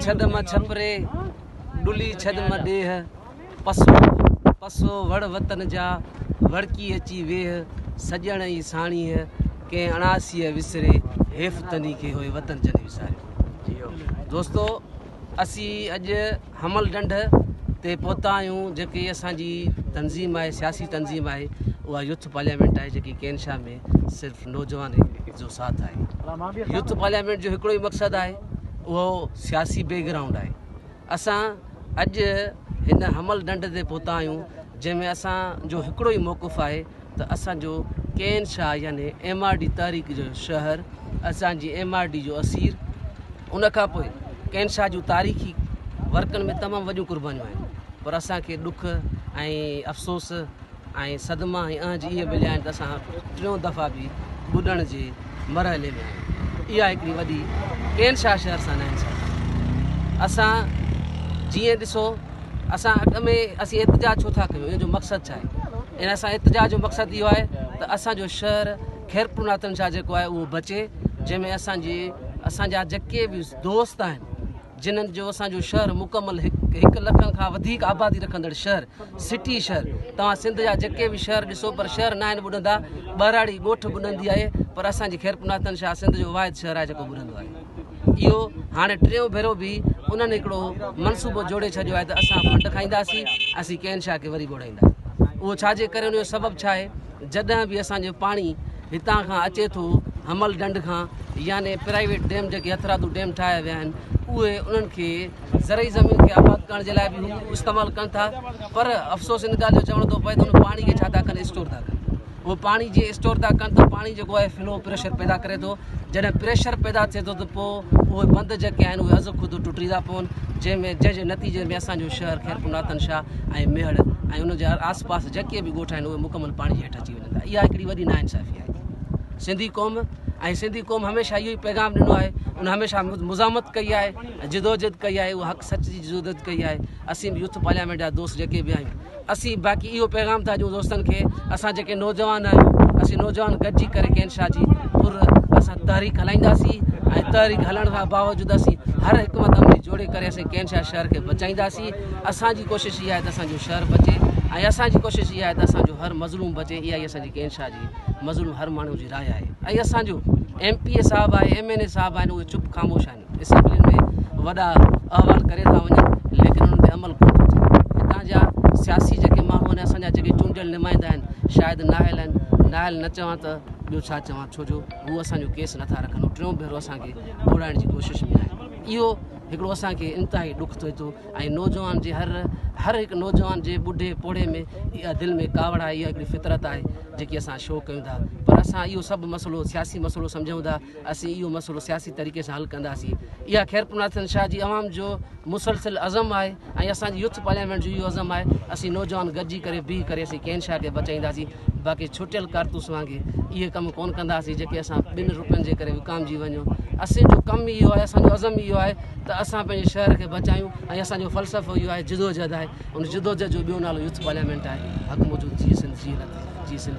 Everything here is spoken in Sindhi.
ڇڏ م ڇپري، ڏلي ڇڏ م ڏيهه، پسو پسو وڙ وطن جا، وڙڪي اچي ويهه، سڄڻ ئي ساڻيهه، ڪنهن اڻاسيء وسري، حيف تني کي هوء وطن جن وساريو. دوستو اسين اڄ حمل ڍنڍ تي پهتا آهيون جيڪي اسان جي تنظيم آهي سياسي تنظيم آهي اها يوٿ پارليامينٽ آهي جيڪي ڪين شاهه ۾ صرف نوجوانن جو ساٿ آهي. يوٿ پارليامينٽ جو هڪڙو ئي مقصد آهي اهو سياسي بيڪ گرائونڊ آهي. اسان اڄ هن حمل ڍنڍ تي پهتا آهيون جنهن ۾ اسان جو هڪڙو ئي موقف آهي ته اسان جو ڪين شاهه يعني ايم آر ڊي تحريڪ جو شهر اسان جي ايم آر ڊي جو اسير ان کان پوء ڪين شاهه جون تاريخي ورقن ۾ تمام وڏيون قربانيون آهن پر اسان کي ڏک ۽ افسوس ۽ صدما ۽ اهنج اهي مليا آهن ته اسان ٽيون دفعا به ٻڏڻ جي مرحلي ۾ آهيون. اها هڪڙي وڏي ڪين شاهه شهر سان ناانصافي آهي. اسان جيئن ڏسو اسان اڳ ۾ اسين احتجاج ڇو ٿا ڪيون ان جو مقصد ڇا آهي؟ ان اسان احتجاج جو مقصد اهو آهي ته اسان جو شهر خيرپور ناٿن شاهه جيڪو آهي اهو بچي جنهن ۾ اسان جي اسان جا جيڪي به دوست آهن جنھن جو اسان جو شھر مڪمل ھڪ لکن کان وڌيڪ آبادي رکندڙ شھر سٽي شھر توھان سنڌ جا جيڪي به شھر ڏسو پر شھر ناھن ٻڏندا ٻهراڙي ڳوٺ ٻڏندي آھي پر اسان جي خيرپور ناٿن شاھ سنڌ جو واحد شھر آھي جيڪو ٻڏندو آھي اھو ھاڻي ٽيون ڀيرو به انھن ھڪڙو منصوبو جوڙي ڇڏيو آھي ته اسان فنڊ کائينداسين اسين ڪين شاھ کي وري ٻوڙائينداسين اھو ڇا جي ڪري ان جو سبب ڇا آھي جڏهن به اسان جو پاڻي هتان کان اچي ٿو حمل ڍنڍ کان يعني پرائيويٽ ڊيم جيڪي هٿرادو ڊيم ٺاهيا ويا آهن اهي انهن کي زرعي زمين کي آباد ڪرڻ جي لاء به هو استعمال ڪن ٿا پر افسوس ان ڳالهه جو چوڻو ٿو پئي ته ان پاڻي کي ڇا ٿا ڪن اسٽور ٿا ڪن اهو پاڻي جي اسٽور ٿا ڪن ته پاڻي جيڪو آهي فلو پريشر پيدا ڪري ٿو جڏهن پريشر پيدا ٿئي ٿو ته پوء اهي بند جيڪي آهن اهي از خود ٽٽي ٿا پون جنهن ۾ جنهن جي نتيجي ۾ اسان جو شهر خيرپور ناٿن شاهه ۽ ميهڙ ۽ ان جا آس پاس جيڪي به ڳوٺ آهن اهي مڪمل پاڻي جي هيٺ اچي وڃن ٿا اها هڪڙي وڏي ناانصافي آهي سنڌي قوم ۽ سنڌي قوم هميشه اهو ئي پيغام ڏنو آهي ان هميشه مزاحمت ڪئي آهي جدوجهد ڪئي آهي اها حق سچ جي جدوجهد ڪئي آهي اسين به يوٿ پارليامينٽ جا دوست جيڪي به آهيون اسين باقي اهو پيغام ٿا ڏيون دوستن کي اسان جيڪي نوجوان آهيون اسين نوجوان گڏجي ڪري ڪين شاهه جي پر اسان تحريڪ هلائينداسين ۽ تحريڪ هلڻ کان باوجود اسين هر حڪمت عملي جوڙي ڪري اسين ڪين شاهه شهر کي بچائينداسين اسان جي ڪوشش اها آهي ته اسان جو شهر بچي ۽ اسان جي ڪوشش اها آهي ته اسان جو هر مظلوم بچي اها ئي اسان جي ڪين شاهه جي مظلوم هر ماڻهو جي راء آهي ۽ اسان جو ايم پي اي صاحب آهي ايم اين اي صاحب آهن اهي چپ خاموش آهن اسيمبلين ۾ وڏا احوال ڪري ٿا وڃن ليڪن انهن تي عمل ڪونه ٿو ٿئي هتان جا سياسي جيڪي ماڻهو آهن اسان جا جيڪي چونڊيل نمائندا آهن شايد نااهل آهن نااهل نه چوان ته ٻيو ڇا چوان ڇو جو هو اسان جو ڪيس نٿا رکن هو ٽيون ڀيرو اسان کي ٻوڙائڻ جي ڪوشش ۾ آهن اهو هڪڙو اسان کي انتهائي ڏک ٿئي ٿو ۽ نوجوان جي هر هر هڪ نوجوان جي ٻڍي پوڙهي ۾ اها دل ۾ ڪاوڙ آهي اها هڪڙي فطرت آهي جيڪي اسان شو ڪيون ٿا پر اسان اهو سڀ مسئلو سياسي مسئلو سمجهون ٿا اسين اهو مسئلو سياسي طريقي سان حل ڪنداسين. اها خيرپور ناٿن شاهه جي عوام جو مسلسل عزم آهي ۽ اسان جي يوٿ پارليامينٽ جو اهو عزم آهي اسين نوجوان گڏجي ڪري بيهي ڪري اسين ڪين شاهه کي بچائينداسين باقي ڇٽيل ڪارتوس وانگي اهي ڪم ڪونه ڪنداسين جيڪي اسان ٻن روپين جي ڪري وڪامجي وڃون اسين جو ڪم اهو آهي اسان جو عزم اهو آهي ته اسان پنهنجي شهر کي بچايون ۽ اسان جو فلسفو اهو آهي جدوجهد آهي ان جدوجهد جو ٻيو نالو يوٿ پارليامينٽ آهي حق موجود جيئي سنڌ جيئي لطيف جيئي سنڌ.